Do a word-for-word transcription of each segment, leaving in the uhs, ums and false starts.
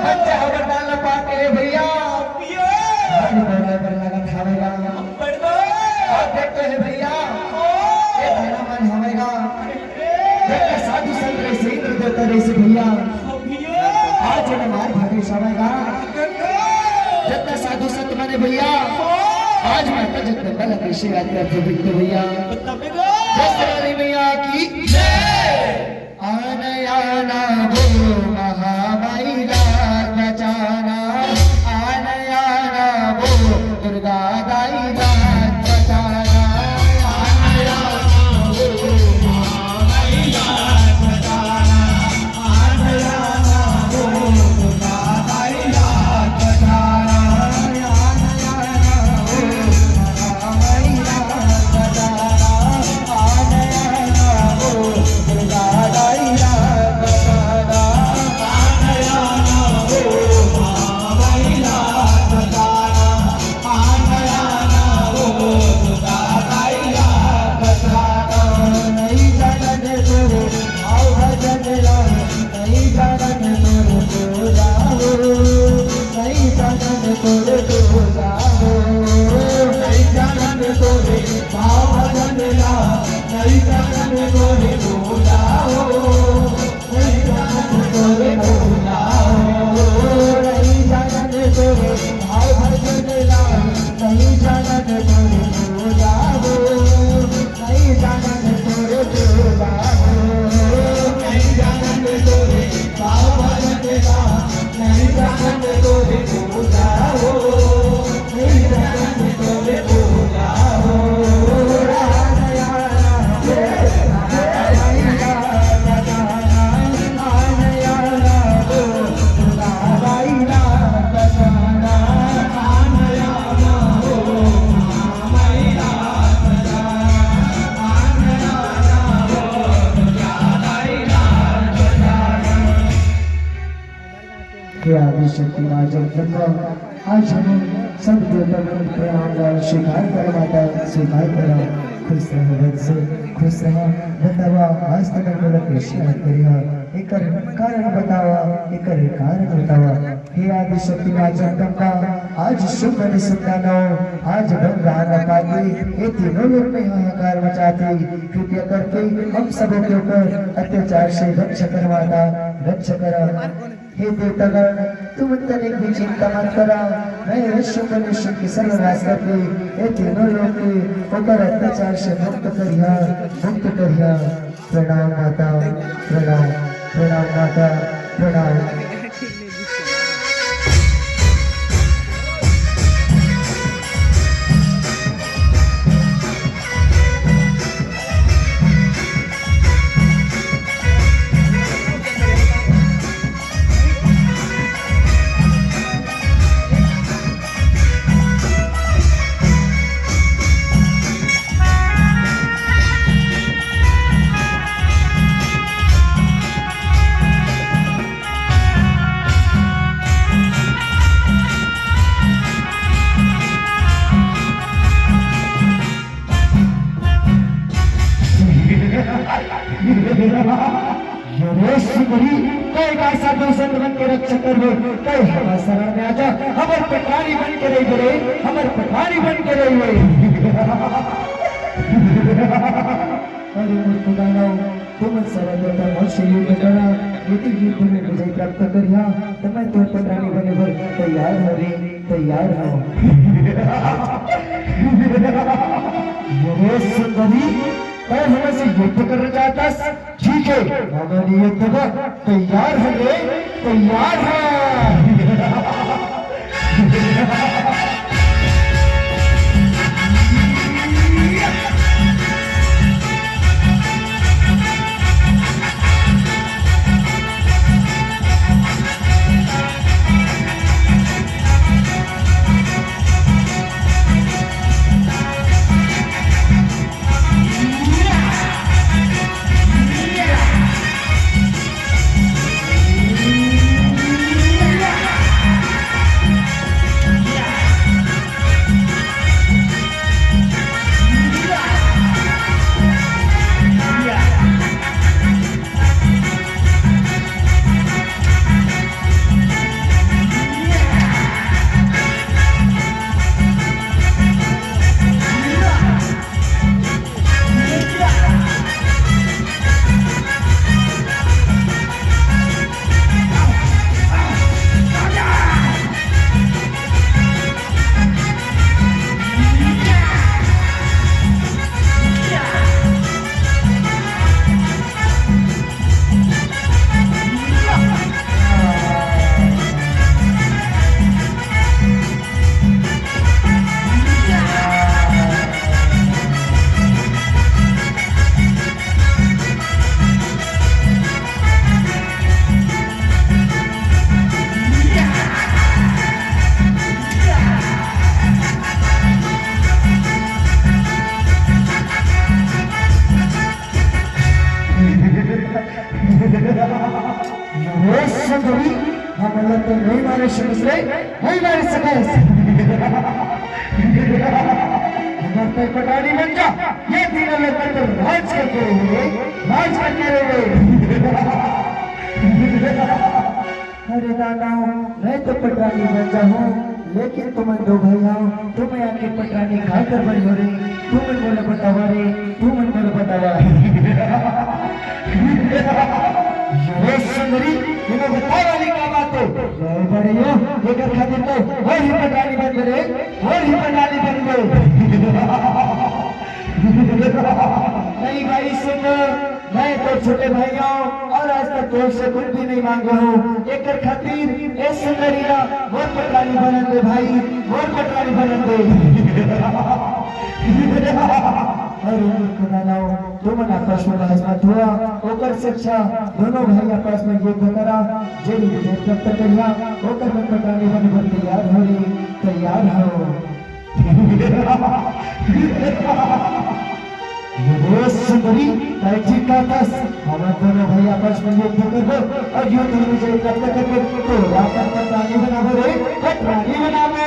बच्चा ह वरदान ला पाके हे भैया। भैया। अरे बड़ा बर लगत हवे गा। बड़वा। आप देखते हैं भैया। ओ। ये दाना मन हवे गा। जब साधु संत रहिसे, इंद्र देवता रहिसे भैया। भैया। आज हमार भाग्य समय गा। जब साधु संत बने भैया। ओ। आज माता जगदम्बा ला कैसे याद करथे बिट्टू भैया। तबे गा। जय श्री मैया की जय। आना आना वो महामाई लाज बचाना, आना आना वो दुर्गा दाई लाज बचाना, आना आना वो महामाई लाज बचाना, आना आना वो दुर्गा दाई लाज बचाना, आना आना वो हे आदि शक्ति माँ जगदम्बा, आज हम सब देवता मन प्रणाम ला स्वीकार करा माता, स्वीकार करा। खुश रहा वत्स, खुश रहा। बतावा, आज तक मोला कैसे याद करिहा? एकर कारण बतावा, एकर कारण बतावा। हे आदि शक्ति माँ जगदम्बा, आज शुभ दिन सुंदर नौ, आज भगवान पाके ये तीनों लोक में हाहाकार मचाथे। कृपया करके हम सबों के ऊपर अत्याचार से रक्षा कर माता, रक्षा करा। हे देवतागण, तुम तनिक भी चिंता मत करा, मैं अवश्य मनुष्य के सर्व रास्ता पे ये तीनों लोग के ओकर अत्याचार से मुक्त करिहा, मुक्त करिहा। प्रणाम माता, प्रणाम, प्रणाम माता, प्रणाम। ये रे सुंदरी, तैं काय साधु संत मन के रक्षा करबे, तैं हमर शरण में आजा, हमर पटरानी बन के रहिबे रे, हमर पटरानी बन के रहिबे। अरे मूर्ख दानव, तुमन सब देवता मोर से युद्ध करा, यदि युद्ध में विजय प्राप्त करिहा, तो मैं तोर पटरानी बने बर तैयार हूँ रे, तैयार हूँ। ये रे सुंदरी, तैं हमसे युद्ध करना चाहतस? ठीक है, मैं युद्ध बर तैयार हूँ रे, तैयार हूँ। नहीं मारे सकस रे, नहीं मारे सकस। हमर तैं पटरानी बन जा, ये तीनों लोग पर राज करके रहे, राज करके रहे। अरे दादा, मैं तो पटरानी बन जाहूँ, लेकिन तुमन दो भाई हव, तुमन आखिर पटरानी काकर बने हो रे? तुमन मोला बतावा रे, तुमन मोला बतावा। अरे सुंदरी, एमा बताए वाली का बात हे? अरे बड़े हो, एकर खातिर तो और ही पटरानी बन रे, और ही पटरानी बन गए। नहीं भाई सुन, मैं तो छोटे भाई हूँ और आज तक तोर से कुछ भी नहीं मांगे हूँ। एकर खातिर ए सुंदरी ला मोर पटरानी बनन दे भाई, मोर पटरानी बनन दे। अरे मूर्ख दानव, तुमन आपस में बहस मत हुआ, ओकर से अच्छा दोनों भाई आपस में युद्ध करा, जे भी विजय प्राप्त करिहा, ओकर में पटरानी बने बर तैयार हो रे, तैयार हो। ये सुंदरी, तैं ठीक कहथस, हमन दोनों भाई आपस में युद्ध करबो और युद्ध में विजय प्राप्त करबो, तो अपन पटरानी बनाबो रे, पटरानी बनाबो।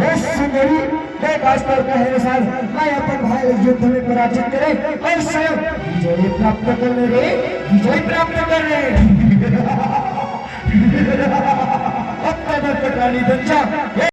ये सुंदरी, मैं आज तोर कहे अनुसार मैं अपन भाई ला युद्ध में पराजित करे और स्वयं विजय प्राप्त कर ले रे, विजय प्राप्त कर ले। अब तो मैं पटरानी बन जा।